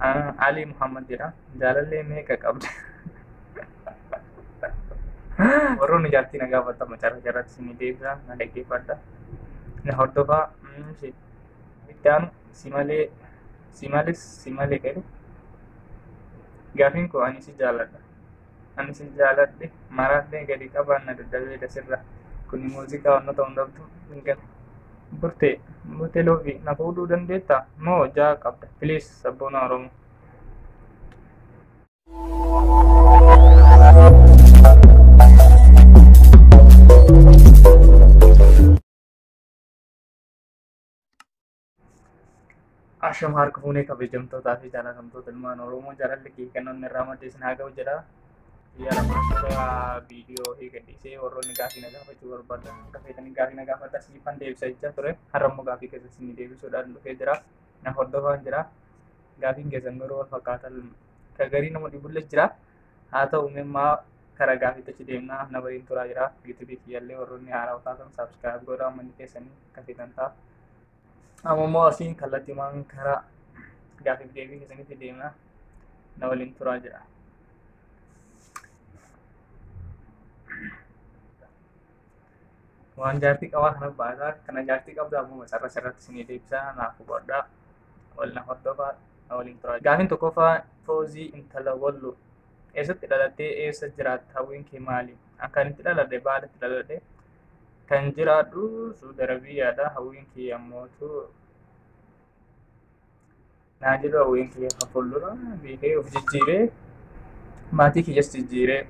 Alii Muhammad jedha. Jaalallee meeqa qabda? Warroonni jaartii na gaafatama carra carratti isinii deebisa, na dhaggeeffadha. Na hordofaa. Itti aanu si malee si males si malee jedhu. Gaafiin koo ani si jaaladha. Ani si jaaladhe maraadhee gadi qabaan na dadhabee sirra. Kuni muuziqaa wantoota hundabtu hin galu. Burtee Burtee Loofi na fuudhuu dandeettaa? Moo ja'a qabda? Please sabboona Oromoo. Ashama harka fuunee kabajamtootaa fi jaalatamtoota ilmaan Oromoo jaalalli kee kennoonni irraa maddee isin haa ga'u jedha. Guyyaa lamaan dura viidiyoo gadhiisee warroonni gaafii na gaafachuu barbaadan akka feetanii gaafii na gaafadha siifan deebisa jechaa ture. Har'a immoo gaafii keessa isin deebisuudhaan dhufee jira. Na hordofaan jira. Gaafiin keessan garuu wal fakkaatan ka garii nama dhibullee jira. Haa ta'u immoo karaa gaafiitti achi deemnaa na waliin turaa jira. Yuutuubii kiyyallee warroonni haaraa taatan subscribe godhaa manni keessanii akka feetan ta'a. Amma immoo asiin kallattiimaan karaa gaafiif deebii keessanitti deemnaa na waliin turaa jira. Waan jaartii qabaa kana baasaa kana jaartii qabdaa ammoo macarra sirratti isinii deebisaa naaf hubadhaa wal na hordofaa na waliin turaa. Gaafiin tokkoffaa Foozii intala Walloo eessatti dhalattee eessa jiraatta hawwiin kee maali? Akkan itti dhaladhe Baaletti dhaladhe kan jiraadhu Suudi Arabiyaadha hawwiin kee ammootu naa jedhu hawwiin kiyya kan fuuldura beekee of jijjiiree maatii kiyyas jijjiiree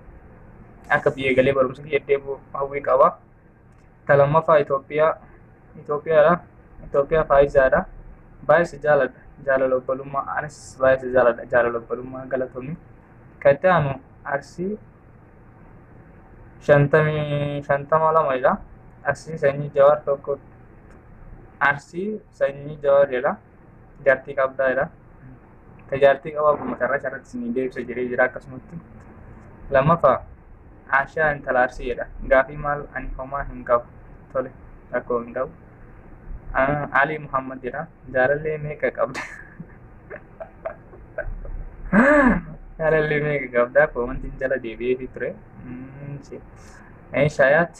akka biyya galee barumsa kiyya deebi'u hawwii qaba. Ta lammaffaa Itoophiyaa Itoophiyaadha. Itoophiyaa Faayizaadha. Baay'ee si jaaladha. Jaalala obbolummaa anis baay'ee si jaaladha. Jaalala obbolummaa galatoomi. Kan itti aanu Arsii 52 jedha. Arsii sanyii Jawaar tokko Arsii sanyii Jawaar jedha. Jaartii qabdaa jedha. Ta jaartii qabaa kun matarraa irratti isinii deebisa jedhee jira akkasumatti. Lammaffaa Ashaa intala Arsii jedha. Gaafii maal ani homaa hin qabu. Tole rakkoo hin qabu. Alii Muhammad jedha. Jaalallee meeqa qabda? Jaalallee meeqa qabda? Koomantiin jala deebi'eefii ture. Shaayaat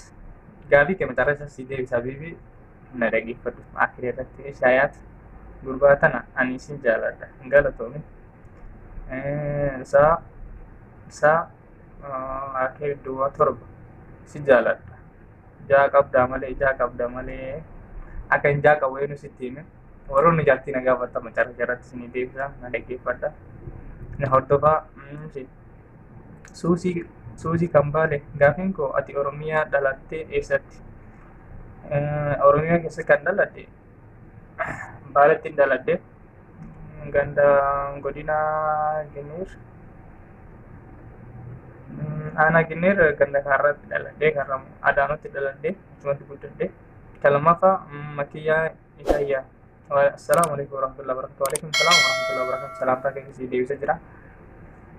gaafii kee matarraa isa si deebisa biibii na dhaggeeffadhu. Akhirii irratti shaayaat gurbaa tana ani isin jaaladha. Galatoomi. Saa saa akhirii duwwaa 7 si jaaladha. Jaa qabdaa malee jaa qabda malee akka hin jaa qabu eenyu sitti hime. Warroonni jaartii na gaafatama carra carratti isinii deebisa na dhaggeeffadha. Na hordofaa. Suusii Suusii kan baale gaafiin koo ati Oromiyaa dhalattee eessatti? Oromiyaa keessa kan dhaladhe Baaletti dhaladhe ganda godina Gineer aanaa Gineer ganda Kaarraatti dhaladhe Kaarra Adaamatti dhaladhe achumatti guddadhe. Kan lammaffaa Makiyyaa Isaayyaa. Assalaamu alaikum warahmatullahi wabarakatuh. Waalaikum salaam warahmatullahi wabarakatuh. Salaamtaa keessa si deebisa jira.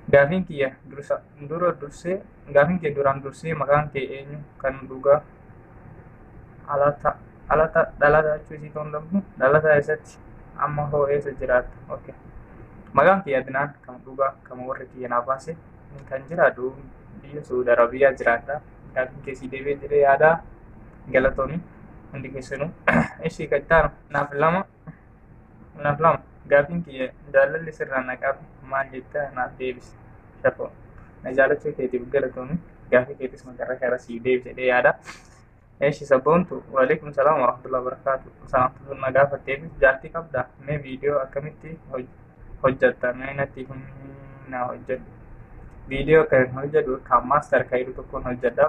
Gaafiin kiyya dursa dura dursee gaafiin kee duraan dursee maqaan kee eenyu kan dhugaa alata alata dhalata jechuu isii ta'uu hin danda'u dhalata eessatti amma hoo eessa jiraatta okay maqaan kiyya Adnaan kan dhugaa kan warri kiyya naa baase kan jiraadhu biyya Saudi Arabiyaa jiraadha gaafiin kee sii deebi'ee jedhee yaada galatoomi hundi keessanuu ishii kan itti naaf lama naaf lama gaafiin kiyya jaalalli sirraa na qabe maal jetta naaf deebisi shafoo na jaalachuu keetiif galatoomi gaafii keetis macarra kara sii deebise jedhee yaada. Eeshi sabboontu waalaikum salaam warahmatullahi wabarakatuh. Salaamtu na gaafatteef jaartii qabda mee viidiyoo akkamitti hojjatta mee natti himi na hojjedhu. Viidiyoo kan hojjedhu kan maaster kan jedhu tokkoon hojjedha.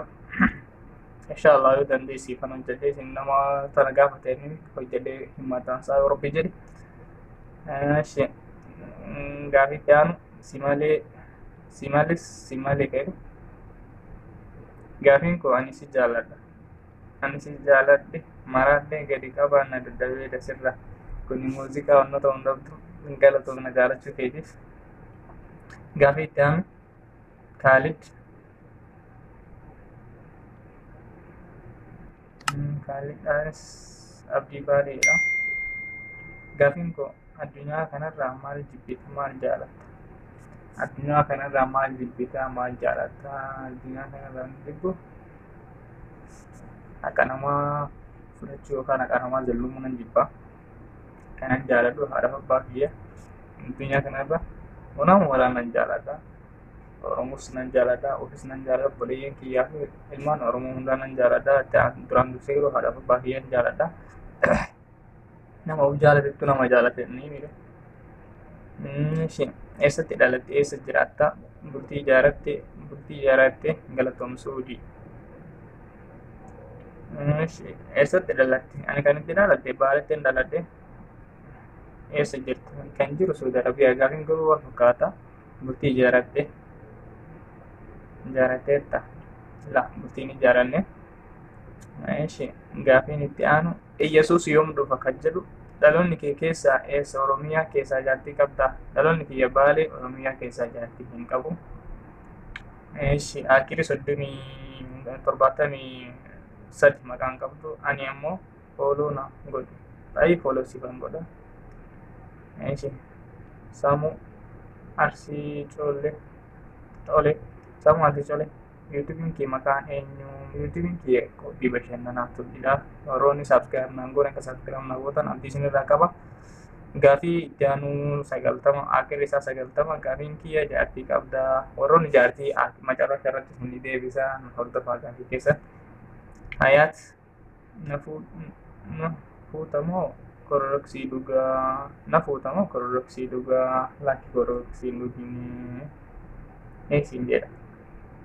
Inshallah yoo dandeessii kan hojjedhe isin nama tana gaafateen hojjedhee hin maxxansaa yoo rabbi jedhe. Eeshi gaafii itti aanu si malee si males si malee jedhu. Gaafiin koo ani si jaaladha. Ani si jaaladhe maraadhe gadi qabaa na dadhabee sirra. Kuni muuziqaa wantoota hundabdu galatoom na jaalachuu keetiif. Gaafii itti aanu Kaalid Kaalid Anis Abdii Baaleedha. Gaafiin koo Addunyaa kanarraa maal jibbita, maal jaalatta? Addunyaa kanarraa maal jibbita, maal jaalatta? Addunyaa kanarraa jibbu haqa namaa fudhachuu yookaan haqa namaa zallumuu nan jibba. Kanan jaaladhu haadha abbaa kiyya. Addunyaa kanarra onama walaa nan jaaladha. Oromoos nan jaaladha, ofis nan jaaladha, obboleeyyan kiyyaa fi ilmaan Oromoo hundaa nan jaaladha. Duraan dursee yeroo haadha abbaa kiyyan jaaladha. Nama of jaalatettu nama jaalate ni miidha. Eessatti dhalatte, eessa jiraatta? Bultii ijaaratte, bultii ijaaratte galatoomsuu hojii. Eessatti dhalatte? Ani kan itti dhaladhe Baaletti hin dhaladhe. Eessa jirta? Kan jiru Saudi Arabiyaa. Gaafiin garuu wal fakkaata. Bultii ijaaratte. Ijaaratteetta. La, bultiin ijaaranne. Gaafiin itti aanu Iyyasuus yoom dhufa kan jedhu. Dhaloonni kee keessaa eessa? Oromiyaa keessaa jaartii qabdaa? Dhaloonni kiyya Baalee, Oromiyaa keessaa jaartii hin qabu. Akiri 30 73 maqaan qabdu. Ani ammoo follow na godhi. Baay'ee follow siifan godha. Samu Arsii Coollee Colee, Samu Arsii Colee. YouTubeiin kee maqaan eenyu? YouTubeiin kee qophii bashannanaa tullidha. Warroonni subscribe naan goone akka subscribe naan gootan abdii isinirraa qaba. Gaafii itti aanu 90, akirri isaa 90. Gaafiin kiyya jaartii qabdaa? Warroonni jaartii macarrasha irratti ni deebisa, hordofaa gaafii keessa. Hayaat, na fuutamoo kororoksii dhugaa? Na fuutamoo kororoksii dhugaa? Lakki, kororoksii dhuginii eesiin jedha.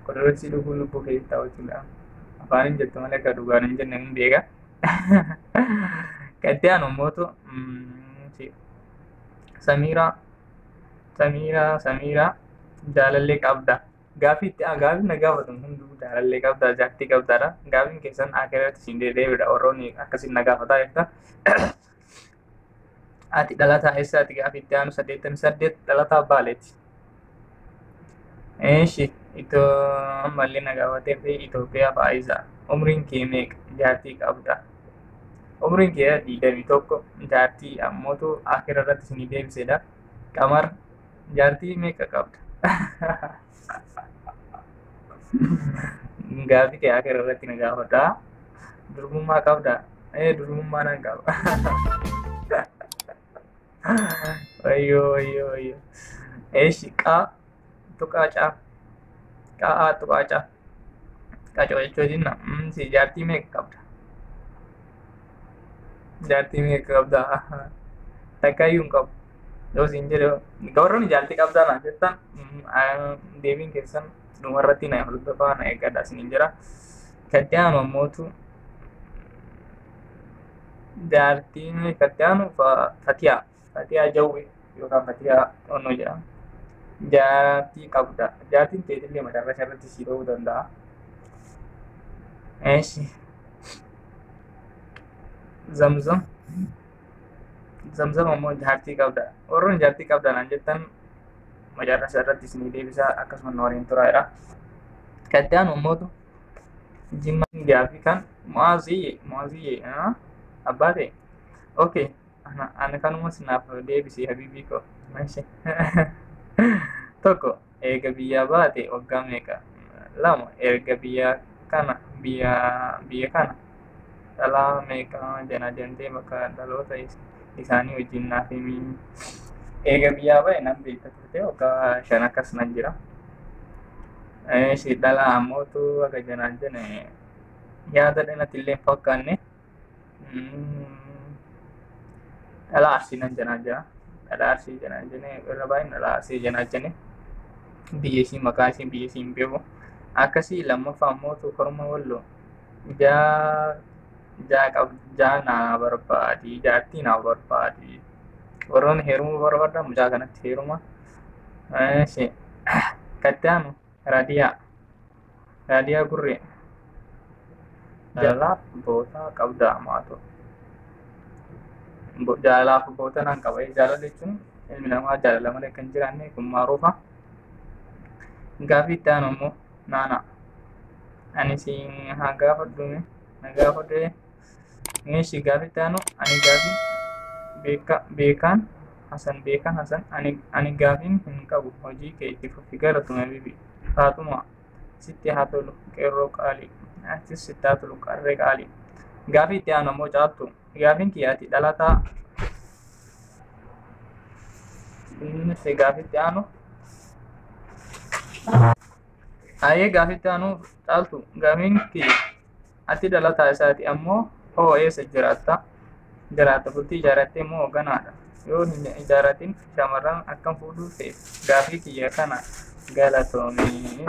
Kororoksii dhuguun lubbuu keessatti taa'uudha. Afaan jettu malee akka dhugaan hin jenne hin beeka. Kan itti aanu immootu Samiiraa, Samiiraa, Samiiraa, jaalallee qabda? Gaafii itti gaafii na gaafatan hunduu jaalallee qabdaa, jaartii qabdaadha. Gaafiin keessan akirratti isin deebiidha, warroonni akkasiin na gaafataa jirta. Ati dhalataa eessaati? Gaafii itti aanu 88, dhalataa Baaleeti. Eeshi, itoo ammallee na gaafatee fi Itoophiyaa faayisaa. Umriin kee meeqa? Jaartii qabda? Umriin kee 21, jaartii ammootu akira irratti isinii deebisedha. Qamar, jaartii meeqa qabda? Gaafii kee akira irratti na gaafadha. Durbummaa qabda? Ee, durbummaa nan qaba. Wayyoo, wayyoo, wayyoo. Eeshi, qaa tuqaa caa, qa'aa tuqaa caa, qacoo jechuu jenna. Si jaartii meeqa qabda? Jaartii meeqa qabda? Takkayyuu hin qabu. Yoo siin jedhe, warroonni jaartii qabdaa naan jettan, deebiin keessan dhumarratti na hordofaa, na eeggadha isiniin jira. Katti aanu ammootu jaartiin katti aanu Fatiyaa, Fatiyaa Jawwe yookaan Fatiyaa Onnoo jedhama. Jaartii qabda? Jaartiin teetillee macarrasha irratti sii ta'uu danda'a. Eeshi. Zamzam. Zamzam ammoo jaartii qabda? Warroonni jaartii qabda naan jettan macarrasha irratti isinii deebisaa, akkasuma nu waliin turaadha. Katti aanu ammootu Jimma gaafii kan Mu'aaziyye, Mu'aaziyye abbaa ta'e. Okay. Ana kanumas naaf deebisi, habiibii koo. Tokko, erga biyyaa baate waggaa meeqa? Lama, erga biyya kana dhalaa meeqa jana jantee, bakka dhaloota isaanii wajjin naaf himi. Erga biyyaa bahe nan beekta turte, waggaa 5 akkas nan jira. Eeshi, dhalaa ammootu akka janaan jene yaada dhanatti illee hin fakkaanne. Dhalaa Arsii nan janaa jira. Dhalaa Arsii janaa jene, irra baay'een dhalaa Arsii janaa jene. Biyya ishii, maqaa ishii, biyya ishii hin beeku. Akkasii lammaffaa ammootu korma Walloo. Jaa jaa qab, jaa naa barbaadi, jaartii naa barbaadi. Warroonni heerumuu barbaadan mucaa kanatti heeruma. Eeshi. Katti aanu Raadiyaa. Raadiyaa Gurree. Jaalalaaf boota qabdaa maatoo? Jaalalaaf boota nan qaba. Jaalala jechuun ilmi namaa jaalala malee kan jiraanne kun maaruufa. Gaafii itti aanu immoo naana. Ani si haa gaafadhu, na gaafadhu. Meeshii gaafii itti aanu ani gaafii beeka beekaan Hasan Beekan Hasan ani gaafiin hin qabu hojii kee itti fufi galatuma bibi. Faatuma sitti haa tolu qeerroo qaalii. Atis sitti haa tolu qarree qaalii. Gaafii itti aanu ammoo caaltu. Gaafiin kiyya ati dhalataa gaafii itti aanu. Ayyee gaafii itti aanu caaltu. Gaafiin kiyya ati dhalataa isaati ammoo hoo eessa jiraatta? Jiraata bultii ijaarrattee moo ganaadha? Yoo hin ijaarratin shamarran akkam fuudhuu feetu? Gaafii kiyya kana galatoomii.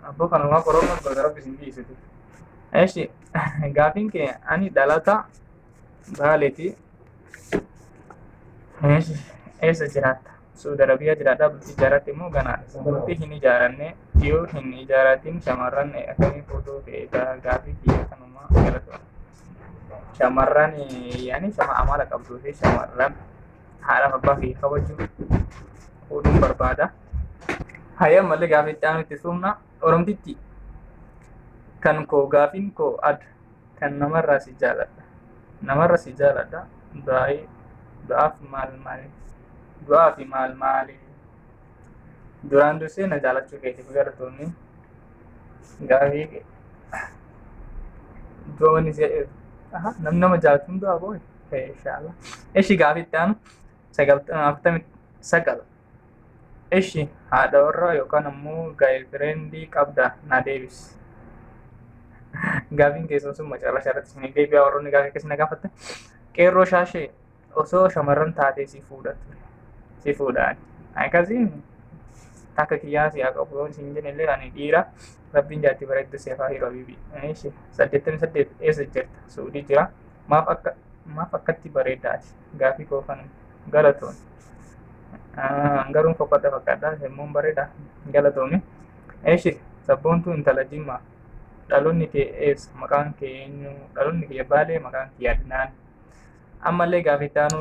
Abboo kanumaa qorannoo gosa rabbi isin dhiisitu. Eshi gaafiin kee ani dhalata Baaleeti. Eshi eessa jiraatta? Suudi Arabiyaa jiraadha bultii ijaarratte moo ganaadha? Bultii hin ijaarranne yoo hin ijaarratin shamarran akkamiin fuudhuu feeta? Gaafii kiyya kanumaa galatoomii. Shamarran yaani shama amala qabduu fi shamarran haadhaaf abbaa fi kabaju fuudhuun barbaada. Hayya ammallee gaafii itti aanu itti sumna Oromtitti kan koo gaafiin koo adda kan namarraa si jaaladha. Namarra si jaaladha. Du'aa'ii du'aaf maal maali? Du'aa fi maal maali? Duraan dursee na jaalachuu keetiif galatoomii. Gaafii du'oonni namni nama jaalatu hundaa boo'e inshallah. Eshi gaafii itti aanu 49. Eshi haadha warraa yookaan ammoo gaayilfirendii qabda na deebisi. Gaafiin keessan sun macarrashaa irratti isin deebi'aa warroonni gaafii akkasii na gaafatte. Qeerroo shaashee osoo shamarran taatee si fuudha ture. Si fuudhaan. Akkasiin takka kiyyaa si haa qabu yoo isin jenne illee ani dhiira rabbiin jaatti bareeddu si haa hiroo bibi. Eshi 88 eessa jirta? Suudii jira. Maaf akka maaf akkatti bareedaati? Gaafii koo kan galatoon. Garuun fokkadha fakkaadha. Immoo bareeda galatoomi. Eshi sabboontuu intala Jimmaa. Dhaloonni kee eessa? Maqaan kee eenyu? Dhaloonni kee Baalee, maqaan kee Adnaan. Ammallee gaafii itti aanu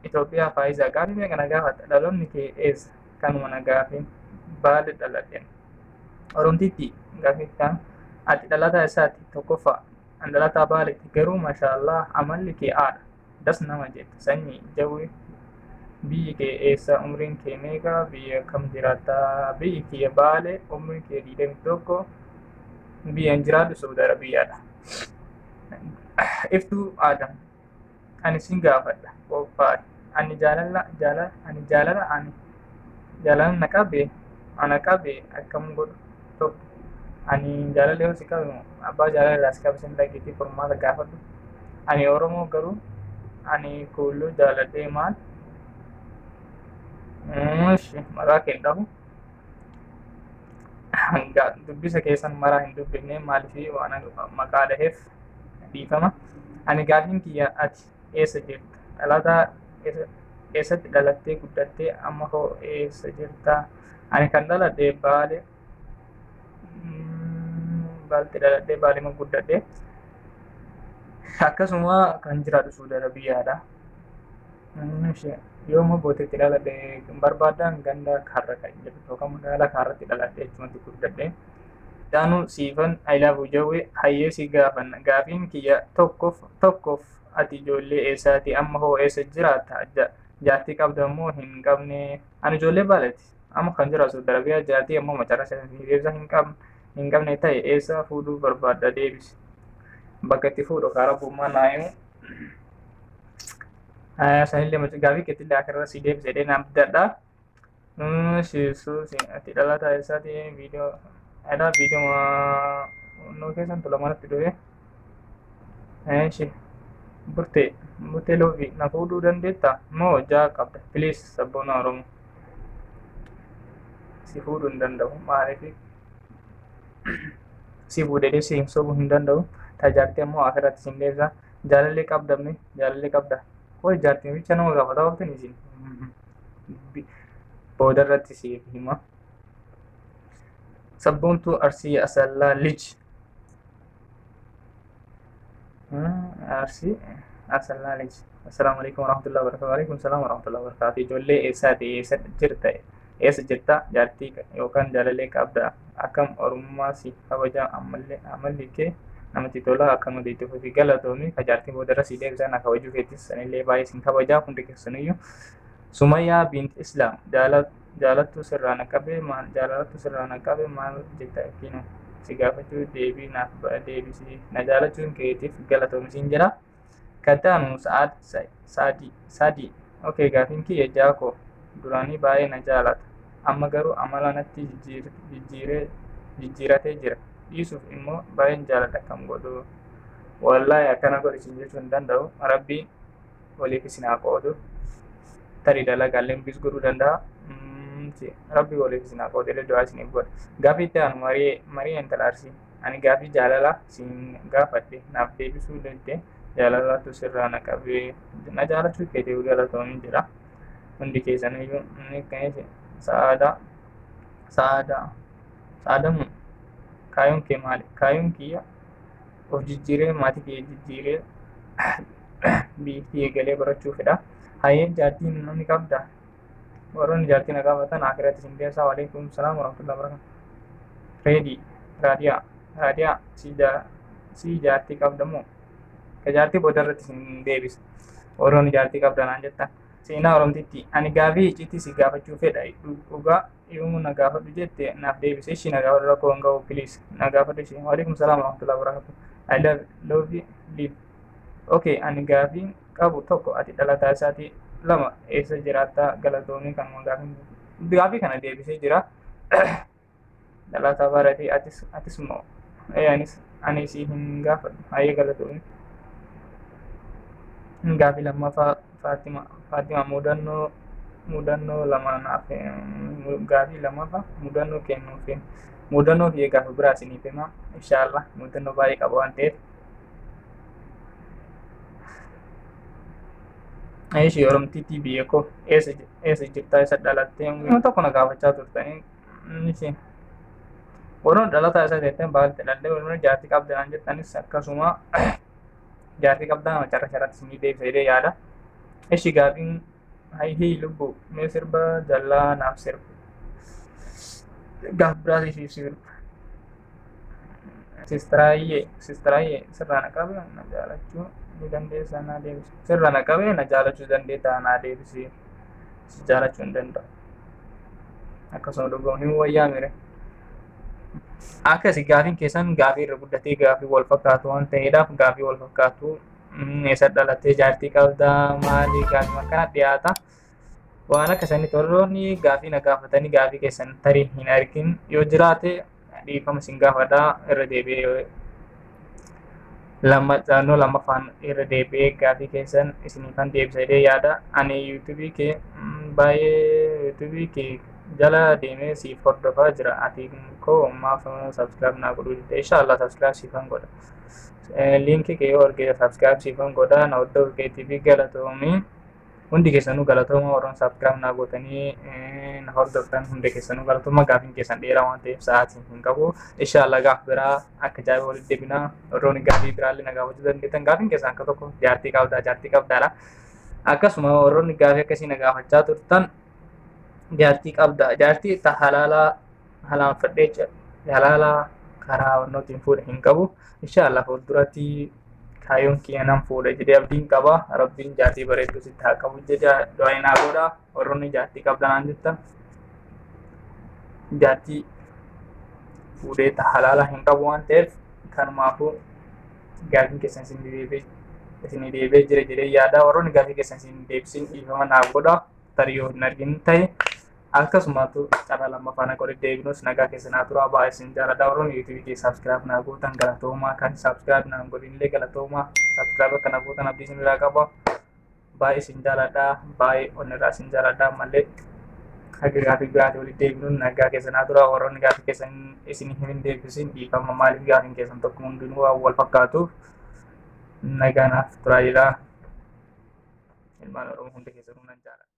Itoophiyaa Faayisaa gaafii meeqa na gaafata? Dhaloonni kee eessa? Kanuma na gaafiin Baale dhaladhe. Oromtitti gaafii itti aanu ati dhalataa eessaati? Tokkoffaa ani dhalataa Baaleeti garuu maashaallah amalli kee aadha. Das nama jetta sanyii jawwee biyyi kee eessa? Umriin kee meeqa? Biyya kam jiraatta? Biyyi kiyya Baale, umriin kee 21 biyyan jiraadhu Saudi Arabiyaadha. Iftuu Aadam ani sin gaafadha qophaa'i. Ani jaalala jaalala ani jaalala ani jaalala na qabe ana qabe akkam godhu tokko ani jaalala yoo si qabe abbaa jaalala irraa si qabe sin dhageetii furmaata gaafadhu. Ani Oromoo garuu ani kuulluu jaaladhee maal? Maqaa kee hin dhahu. Dubbisa keessan maraa hin dubbifne maaliif waan maqaa dhaheef dhiifama. Ani gaafiin kiyya ati eessa jirta? Dhalataa eessatti dhalattee guddattee amma hoo eessa jirta? Ani kan dhaladhe Baale Baaletti dhaladhee Baalema guddadhe. Akkasuma kan jiraadhu Suudi Arabiyaadha. Yooma bootetti dhaladhe barbaadaan ganda Kaarra kan jedhu yookaan magaalaa Kaarratti dhaladhe achumatti guddadhe. Daanuu siifan I love you jawwee hayyee si gaafanna. Gaafiin kiyya tokkoof ati ijoollee eessaati amma hoo eessa jiraatta? Jaartii qabda moo hin qabne? Ani ijoollee Baaleeti. Amma kan jiraatu Saudi Arabiyaa jaartii ammoo macarrasha hin qabne ta'e eessa fuudhuu barbaadda deebisi. Bakka itti fuudhu karaa rabbummaa naa himu. Sanillee gaafii keetillee akirra si deebise jedhee naaf dadha. Ati dhalataa eessaati viidiyoo edha viidiyoo nuu keessan tola manatti dhufe. Eeshi burtee burtee loofi na fuudhuu dandeettaa moo hojjaa qabda? Please sabboona Oromoo. Si fuudhuu hin danda'u maaliif si fuudhee si hin sobuu hin danda'u. Tajaajilti ammoo akirratti sin deebisa. Jaalallee qabdamne jaalallee qabda. Koo jaartiin bicha nama gaafataa ooltan isin. Booda irratti siif hima. Sabboontuu Arsii Asallaa Lij. Arsii Asallaa Lij. Assalaamu alaikum warahmatullahi wabarakatuh. Waalaikum salaam warahmatullahi wabarakatuh. Ijoollee eessaati eessa jirta? Eessa jirta? Jaartii yookaan jaalallee qabda? Akkam Oromummaa si kabaja ammallee amalli kee Namatti tola akkanuma itti fufi galatoomi. Ka jaartiin boodarra sii deebisaa na kabajuu keettis sanillee baay'ee sin kabajaa hundi keessaniyyuu. Sumayyaa bint Islaam jaalattu sirraa na qabee maal jaalattu sirraa na qabee maal jetta kinu si gaafachuu deebii naaf deebisi na jaalachuun keetiif galatoomi siin jedha. Kataanu sa'aad sadii sadii. Okay, gaafiin kiyya jaakoo duraanii baay'ee na jaalata. Amma garuu amala natti jijjiiratee jira. Dhiisuuf immoo baay'een jaaladha kam godhu. Wallaahi akkana godhi isin jechuu hin danda'u. Rabbiin waliif isin haa qoodu. Tarii dalagaallee bis godhuu danda'a. Rabbi waliif isin haa qoodu illee du'aa isiniif godha. Gaafii itti aanu marii intala Arsii. Ani gaafii jaalalaa siin gaafadhe naaf deebisuu didde jaalalatu sirraa na qabee na jaalachuu keetiif galatoomi jedha. Hundi keessaniyyuu inni kan sa'aadaa sa'aadaa sa'aadamu kaayyoon kee maali? Kaayyoon kiyya of jijjiiree maatii kiyya jijjiiree biyya kiyya galee barachuu fedha. Hayyee jaartiin namni qabda. Warroonni jaartii na gaafatan akhiratti isin deessaa. Waalaikum salaam warahmatullahi wabarakatuh. Reedii raadiyaa raadiyaa si jaartii qabda moo? Ka jaartii boodarratti isin deebisa. Warroonni jaartii qabda naan jettan. Seenaa Oromtitti ani gaafii icciitii si gaafachuu fedha dhugaa yoomuu na gaafadhu jette naaf deebise ishii na gaafadhu rakkoo hin qabu please na gaafadhu ishii. Waalaikum salaam warahmatullahi wabarakatuh. I love love you live. Okay, ani gaafii qabu tokko ati dhalataa isaati lama eessa jiraattaa galatoomii kanuma gaafii kana deebisee jira. Dhalataa baratee atis atis moo anis ani si hin gaafadhu hayyee galatoomii. Gaafii lammaffaa Faatima Faatima mudannoo lama naaf gaafii lammaffaa mudannoo kennuuf mudannoo kiyya gaafa biraa isiniif hima inshaallah mudannoo baay'ee qaba waan ta'eef. Ishii Oromtittii biyya koo eessa jirtaa isa dhalattee nama tokko na gaafachaa turtanii ishii warroonni dhalataa isa jettan baay'ee dhaladhee warroonni jaartii qabda naan jettanis akkasuma jaartii qabdaa nama carra carratti isinii deebisa jedhee yaada. Ishii gaafiin hayyee lubbuu mee sirba jallaa naaf sirba. Gaaf biraas ishiif sirba. Sistiraayyee sistiraayyee sirraa na qabe na jaalachuu ni dandeessa naa deebisi. Sirraa na qabe na jaalachuu dandeetta naa deebisi. Si jaalachuu hin danda'u. Akkasuma dhugamu hin wayyaa mire. Akkasi gaafiin keessan gaafii irra guddatee gaafii wal fakkaatu waan ta'eedhaaf gaafii wal fakkaatu eessa dhalattee jaartii qabdaa maali gaafii akkana dhiyaata. Waan akka sanitti warroonni gaafii na gaafatanii gaafii keessan tarii hin argin yoo jiraate dhiifama isin gaafadhaa irra deebi'ee lammaffaan lammaffaan irra deebi'ee gaafii keessan isiniifan deebisa jedhee yaada. Ani yuutuubii kee baay'ee yuutuubii kee jala deemee siif hordofaa jira. Ati koo maaf subscribe naa godhuu didde? Inshaallah subscribe siifan godha. Liinkii kee yoo argite subscribe siifan godha. Na hordofuu keetiif galatoomii. Hundi keessanuu galatooma warroon subscribe naa gootanii na hordoftan hundi keessanuu galatooma gaafiin keessan dheeraa waan ta'eef sa'aatiin hin qabu. Inshaallah gaaf biraa akka ajaa'iba walitti deebinaa warroonni gaafii biraallee na gaafachuu dandeettan gaafiin keessan akka tokko jaartii qabdaa jaartii qabdaadha. Akkasuma warroonni gaafii akkasii na gaafachaa turtan jaartii qabda jaartii ta halaalaa halaanfadhee halaalaa karaa wannootiin fuudhe hin qabu. Inshaallah fuulduratti kaayyoon kiyya nan fuudha jedhee abdiin qaba. Rabbiin jaartii bareedduu sitti haa qabu jedhee du'aa naa godha. Warroonni jaartii qabda naan jettan jaartii fuudhee ta halaalaa hin qabu waan ta'eef kanumaafuu gaafiin keessan isin deebi'ee jira jedhee yaada. Warroonni gaafii keessan isin deebisin dhiifama naaf godha. Tarii yoo hin argin ta'e akkasumaatu carraa lammaffaa na godhe deebinus nagaa keessa naa turaa baay'ee isin jaaladha. Warroonni yuutuubii kee subscribe naa gootan galatoomaa kan subscribe naan godhinillee galatoomaa subscribe akka na gootan abdii isin irraa qaba. Baay'ee isin jaaladha. Baay'ee onnirraa isin jaaladha malee haga gaafii biraatti walitti deebinuun nagaa keessa naa turaa. Warroonni gaafii keessan isin hin deebisin dhiifama maaliif gaafiin keessan tokko hundinuu waan wal fakkaatuuf nagaa naaf turaa jedha. Ilmaan Oromoo hundi keessanuu nan jaaladha.